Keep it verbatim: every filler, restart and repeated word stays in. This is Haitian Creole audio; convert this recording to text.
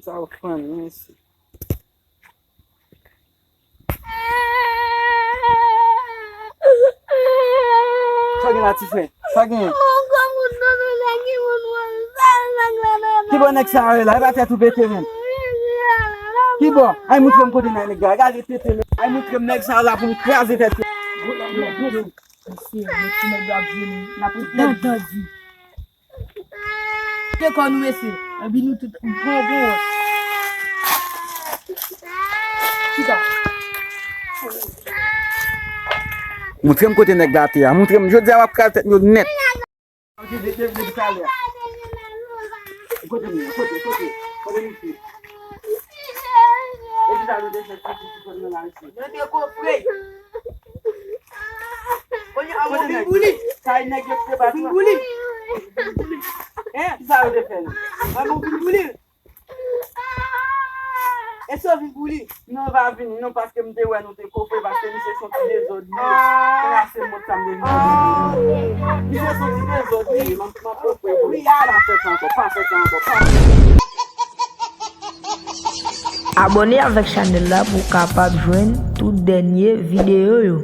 Sa w fann, mesi. Sa gen la, ti frè? Sa gen? Kibò nèg sa a ye la? E pa tèt ou pete menm? Kibò? Ay, moutre m kote nèg la. Gade tete menm. Ay, moutre m nèg sa a la pou m kraze tèt yo. Mesye, mesye, nèg yo ap vini. N ap pran dan di. Ke kò nou, mesye. Epi nou tout bon, bon. Chita. Moutre m kote nèg la te a. Moutre m, jodi a w ap kraze tèt yo nèt. Ok, de, de, depi talè. Kote nou ye? Kote, kote, kote misye? E kisa nou te fè ti fi sot nan la isit? Nou te kofre. Kounye a, mwen vin bouli. Sa e nèg yo te bat la. Vin bouli. Hein? Kisa yo te fè nou? Mwen vin bouli. Èske w vin bouli? Non, pa vini non, paske m te wè nou te kofre, paske misye se yon ti dezòd li ye. Kounye a se mòt sa m te vin kote. Misye se yon ti dezòd li ye, m ap, m ap kofre pou li. Pa fè sa ankò, pa fè sa ankò, pa fè sa. Abòne avèk chanèl la pou w kapab jwenn tout dènye videyo yo.